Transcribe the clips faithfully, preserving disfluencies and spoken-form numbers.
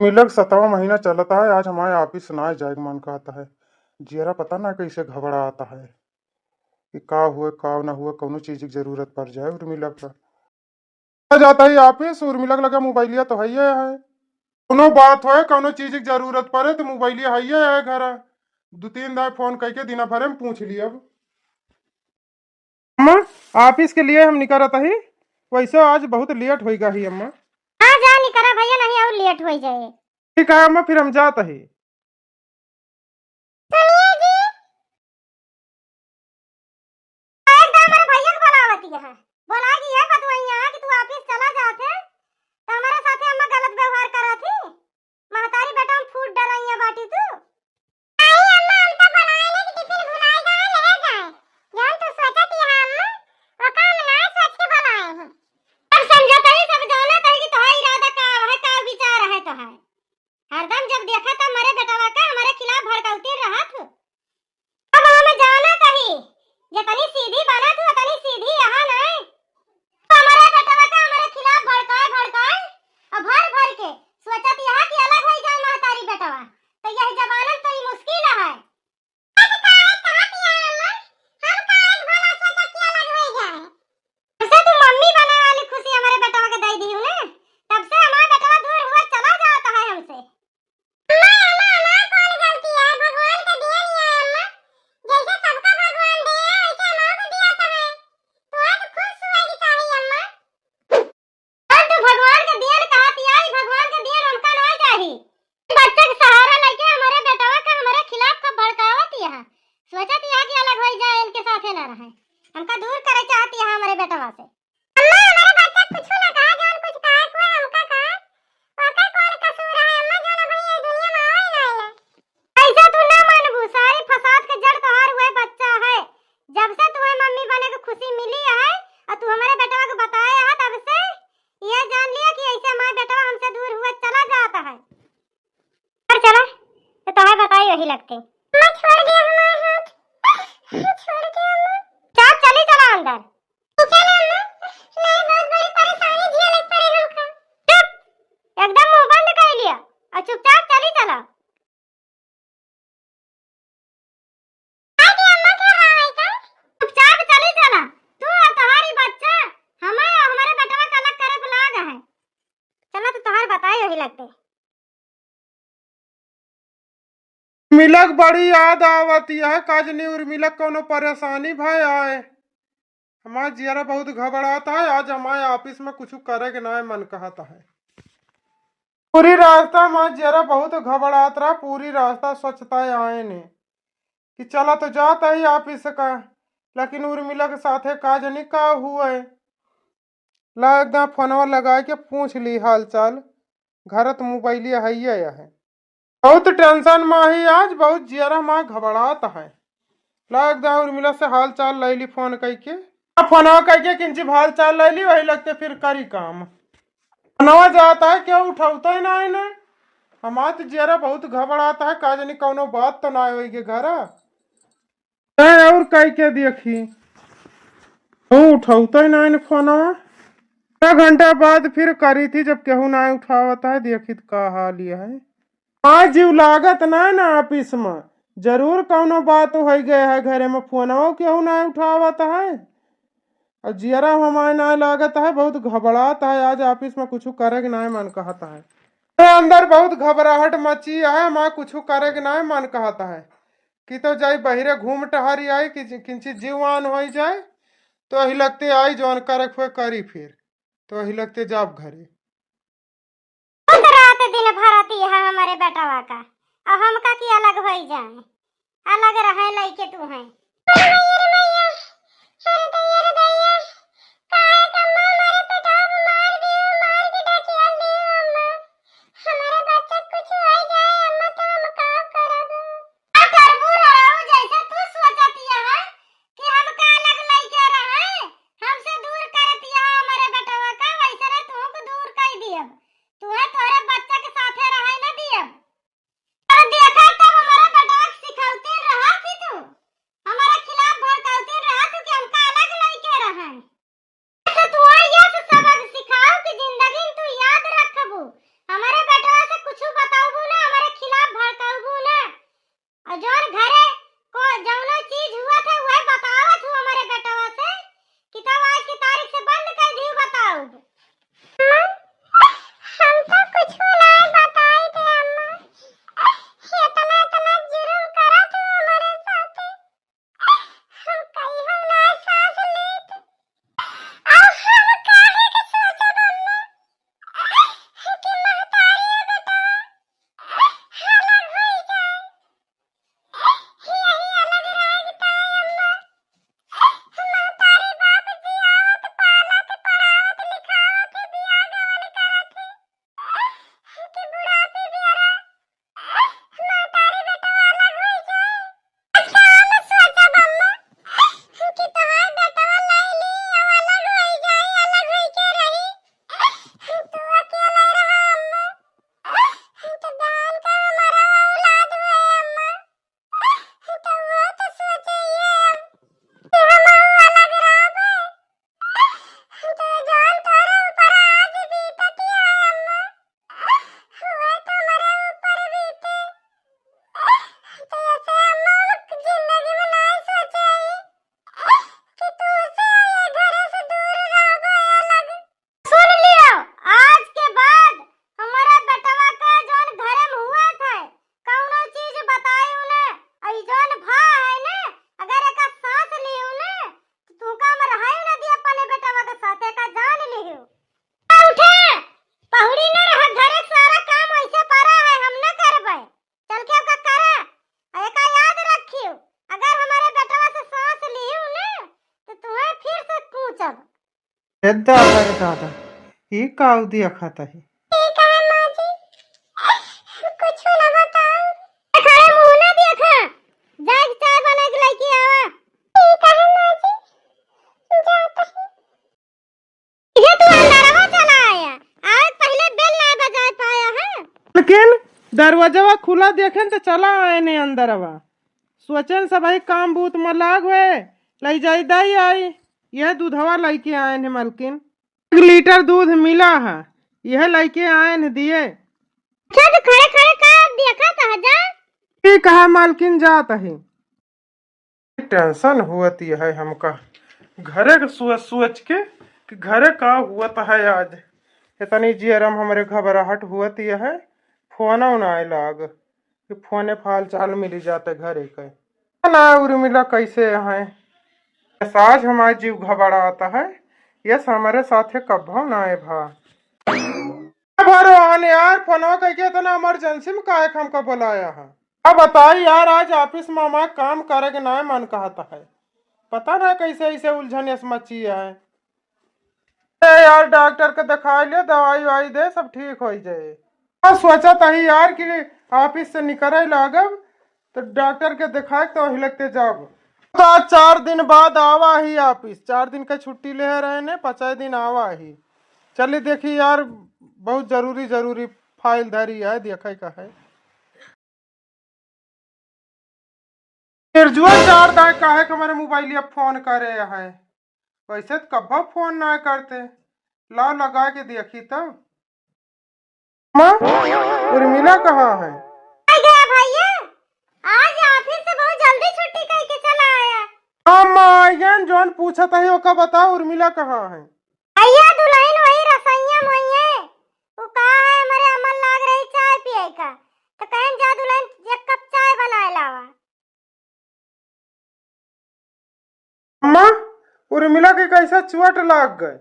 उर्मिला के सतवाँ महीना चलत है, आज हमारे office ना जाए के मन कहत है। जियरा पता ना कैसे घबड़ात है कि का हुए, का ना हुए, कौनो चीज की जरूरत पड़ जाए उर्मिला का। आ जात ही office, उर्मिला के लगे मोबाइलिया तो हइये है। कौनो बात होए, कौनो चीज की जरूरत पड़े तो मोबाइलिया हइये है घर। दो तीन दाए फोन कइके दिना भरे में पूछ लियब। अम्मा, office के लिए हम निकरत ही, वैसे आज बहुत late होइगा ही अम्मा। हाँ जा निकरा भैया, नहीं और late होइ जाए। ठीक है अम्मा, फिर हम जात ही। सुनिए जी, एक दाए हमारे भैया के बुलावत है, बोला कि ये बतवैया कि तू office चला जात है, तो हमारे साथे अम्मा गलत व्यवहार करत ही। महतारी बेटा हम फूट डरैया बाटी तू। नहीं अम्मा, हम तो बनाए ले कि टिफिन भुलाए गए, ले गए। जौन तू सोचत ही अम्मा, ओका हम ना सोच के बनाए हैं। अब समझत ही, सब जानत ही कि तोहार इरादा का है, का विचार है तोहार। हरदम जब देखा तब हमरे बेटवा का हमरे खिलाफ भड़कौती रहत। अब हम जानत ही, जितनी सीधी बनत हूँ, उतनी सीधी यहाँ नहीं। तो हमरे बेटवा का हमरे खिलाफ भड़काए, भड़काए और भर भर के सोचत यहाँ कि अलग होइ जाए महतारी बेटवा, तो यह जमाना तो ये मुश्किल है। ऐसे काहे कहत यहाँ अम्मा? हम काहे भला सोचत कि अलग होइ जाए? जब से तू मम्मी बने वाली खुशी हमरे बेटवा के दे दी हूँ ना, तब से हमारा बेटवा दूर हुआ चला जाता है हमसे। अम्मा, अम्मा, हमार कौन गलती है? भगवान का दिया नहीं है, अम्मा। जैसे सबका भगवान दिया है, वैसे हमार को दिया तो है। तो आज खुश हुआ की चाहिए, अम्मा। और तू भगवान का दिया कहत या, ई भगवान का दिया हमका ना चाही। बच्चा के सहारा लेके हमारे बेटवा का हमारे खिलाफ का भड़कावत यहाँ। सोचत यहाँ कि अलग हो जाए, इनके साथे ना रहे। हमका दूर करे चाहत यहाँ हमारे बेटवा से। अम्मा, हमारे बच्चा कुछ ना कहा, जौन कुछ कहा, कोई हमका कहा। ओकर कौन कसूर है, अम्मा, जौन अभी ये दुनिया में आवे ना आइला? ऐसा तू ना मानबू, सारी फसाद के जड़ तोहार हुए बच्चा है। जब से तुम्हें मम्मी बने के खुशी मिली है और तू हमारे बेटवा को बताए है, तब से ये जान लिया कि ऐसे हमारा बेटवा हमसे दूर हुआ चला जाता है। और चला, तो तोहार बताई वही लगते। अम्मा, छोड़ दे हमार हाथ। छोड़ दे अम्मा। चुपचाप चली चला अंदर। चल अम्मा, नहीं बहुत बड़ी परेशानी झेले के पड़े हमका। चुप, एकदम मुंह बंद कर लिया और चुपचाप चली चला। आज ये अम्मा के हवा है का? चुपचाप चली चला। तू और तुम्हारी बच्चा, हमारे, हमारे बेटवा का अलग करे बुला गए हैं। चला तो तोहार बताई वही लगते। उर्मिला के बड़ी याद आवत है, का जनी उर्मिला के कौनो परेशानी भय आए। हमार जियरा बहुत घबरात है, आज हमारे office में कुछ करे के नाय मन कहत है। पूरी रास्ता हमार जियरा बहुत घबरात रहा, पूरी रास्ता सोचता आए ने कि चला तो जात है office का, लेकिन उर्मिला के साथे का जनी का हुए। ला एकदम फोनवा लगा के पूछ ली हाल चाल। घर त मोबाइलिया हइये है। बहुत tension मा ही आज, बहुत जियरा मा घबरात है। ला एकदम उर्मिला से हाल चाल लैली फोन कइके। अब फोनवा कइके किंची हाल चाल लैली, वही लगते फिर करी काम। फोनवा जात है, केहू उठौते ही नाहीं ने। हमार त जियरा बहुत घबरात है, का जनी कौनो बात तो नाहीं होइगे घर। तैं और कई के देखी, केहू उठौते नाहीं ने फोनवा। आधा घंटा बाद फिर करी थी, जब केहू नाहीं उठावत है, देखी त का हाल ये है। आज जीव लागत नाहीं ना office में, जरूर कौनो बात होइ गए है घरे में, फोनवा केहू नाहीं उठावत है। और जियरा हमारे नाहीं लागत है, बहुत घबरात है, आज office में कुछ करे के नाहीं मन कहत है। तो अंदर बहुत घबराहट मची है, हमारे कुछ करे के नाहीं मन कहत है। कि तो जाई बहिरे घूम टहरी आई, कि किंची जीवान होइ जाए, तो वही लगते आई, जौन करे के हुए करी फिर, तो वही लगते जाब घरे। खुद रात दिन भरती है हमारे बेटवा का, अब हमका कि अलग होइ जाए, अलग रहे लइके तू हैं। अरे दैया रे दैया, अरे दैया रे दैया, काहे के अम्मा हमारे बेटवा को मार दियो, मार के ढकेल दियो अम्मा। हमारे बच्चा कुछ होइ जाए अम्मा, तो हम का करब? का करबू रड़ऊ, जैसे तू सोचतिया है कि हम का अलग लइके रहे, हमसे दूर करतिया हमारे बेटवा का, वैसे रे तू को दूर कर दियब। तू है तोरे बच्चा के साथे रहे न दियब। अरे देखा तब हमारे बेटवा के सिखौती रहा थी तू, हमारे खिलाफ भड़कौती रहा तू कि हम का अलग लइके दादा रे दादा, ई काऊ देखत है? ठीक है माँ जी, कुछ न बताओ। अरे मुँह ना देखा, जाके चाय बना के लेके आवा। ठीक है माँ जी, जात है। ये तू अंदरवा चला आया, आज पहले बेल ना बजाए पाया है। लेकिन दरवाजवा खुला देखेन तो चला आए ने अंदरवा। सोचेन सबही काम बूत में लाग हुए, लई जाई दाई आई, यह दूधवा लइके आएन है मालकिन। एक लीटर दूध मिला है, यह लइके आएन है दिए। अच्छा, तो खड़े खड़े का देखत है जा? ठीक है मालकिन, जात है। टेंशन हुअत यह है हमका घरे के सोच सोच के कि घरे का हुअत है आज। इतनी जियरम हमरे घबराहट हुअत यह है, फोन ना आए लाग कि फोने फाल चाल मिली जाते घरे के। ना उर्मिला कैसे है, साज हमार जीव घबरात है, यस हमरे साथे कब्बो ना आए भा। भगवान यार, फोनवा कइके इतना इमरजेंसी में काहे के हमका बुलाया है? अब बताई यार, आज ऑफिस में हमार काम करे के नाय मन कहत है। पता ना कैसे ऐसे उलझन यस मची है। ए यार, डॉक्टर के दिखा ले, दवाई वाई दे, सब ठीक हो जाए। और सोचत ही यार कि ऑफिस से निकरे लागब, तो डॉक्टर के दिखाए तो वही लगते जाब। तो आज चार दिन बाद आवा ही ऑफिस, चार दिन का छुट्टी ले रहे ने, पाँचे दिन आवा ही। चली देखी यार, बहुत जरूरी, जरूरी फाइल धरी है, देखे का है। बिरजुआ चार दाई काहे के हमरे मोबाइलिया फोन करे है? वैसे तो कब्बो फोन ना करते। लाओ लगा के देखी तब। माँ, उर्मिला कहाँ है? आ गया भैया, आज ऑफिस से बहुत जल्दी छुट्टी करके चला आया। हाँ माँ, आइगन, जौन पूछत ही ओका बताओ, उर्मिला कहाँ है? भैया, दुलहिन वही रसोइया में होइए। उ कहा है, हमरे अमन लाग रही चाय पिए का, तो कहन जा दुलहिन एक कप चाय बनाए लावा। अम्मा, उर्मिला के कैसे चोट लाग गए?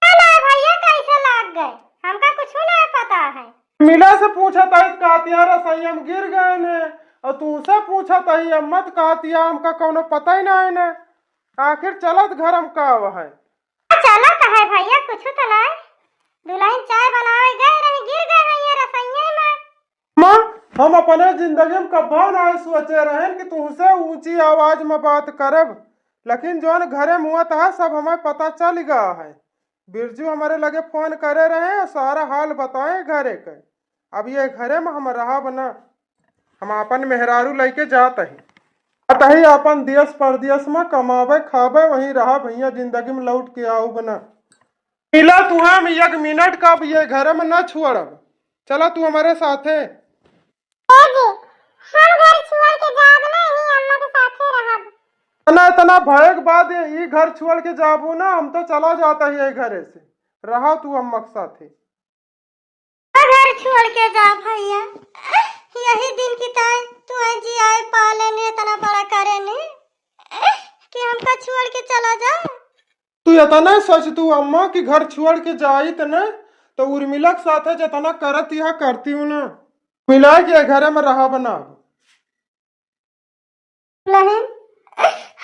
ना भैया, कैसे लाग गए, हमका कुछ ना पता है। उर्मिला से पूछत ही तो कहतिया रसोइया में गिर गए ने, और तू से पूछत ही अम्मा तो कहतिया हमका कौनो पता ही ना है ने। आखिर चलत घर हम का है? चलत है भैया, कुछ तो ना। दुलहिन चाय बनावे गए रही, गिर गए हैं ये रसोइये में। माँ, हम अपने जिंदगी में कब्बो ना सोचे रहेन कि तुहसे ऊंची आवाज में बात करब, लेकिन जौन घरे में हुआ था सब हमें पता चल गया है। बिरजू हमरे लगे फोन करे रहे और सारा हाल बताए घरे के। अब ये घरे में हम रहब न, हम आपन मेहरारू लइके जात ही। जात ही आपन देश परदेश में कमाबे खाबे, वहीं रहब, हियाँ जिंदगी में लौट के आउब न। मिला तू हम एक मिनट का अब ये घरे में न छोड़ब। चला तू हमरे साथे। ए जी, हम घर छोड़ के जाब ना, ही अम्मा के साथे रहब। इतना, इतना भय के बाद ये, ई घर छोड़ के जाबू ना, हम तो चला जात ही ये घरे से। रहा तू अम्मा के साथे। घर छोड़ के जा भैया, यही दिन की ताई तू है जी आए पाले ने इतना बड़ा करे ने कि हमका छोड़ के चला जा। तू इतना सोच तू अम्मा कि घर छोड़ के जाइत न तो उर्मिला के साथे जितना करत यह करती हूँ ना, मिला के घर में रहा बना। दुलहिन,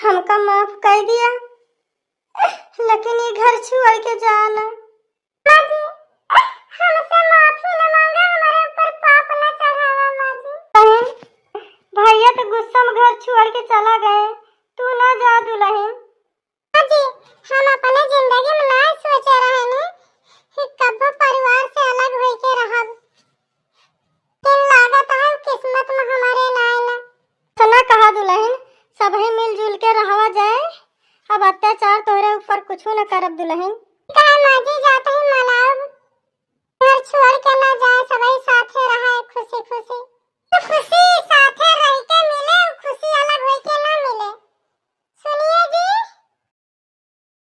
हमका माफ कर दिया, लेकिन ये घर छोड़ के जाना। अम्मा जी, हमसे माफी न मांगा, हमारे ऊपर पाप न चढ़ावा, अम्मा जी। दुलहिन, भैया तो गुस्सा में घर छोड़ के चला गए, तू ना जा दुलहिन। अम्मा जी, हम अपने जिंदगी में ना सोचे रहे ने कि कब्बो परिवार से अलग होके रहब। लेकिन लागत है किस्मत में हमारे ना आइला। सना कहा दुलहिन, सबही मिलजुल के रहवा जाए, अब अत्याचार तोहरे ऊपर कुछू न करब दुलहिन। काहे माँ जी, जात ही मला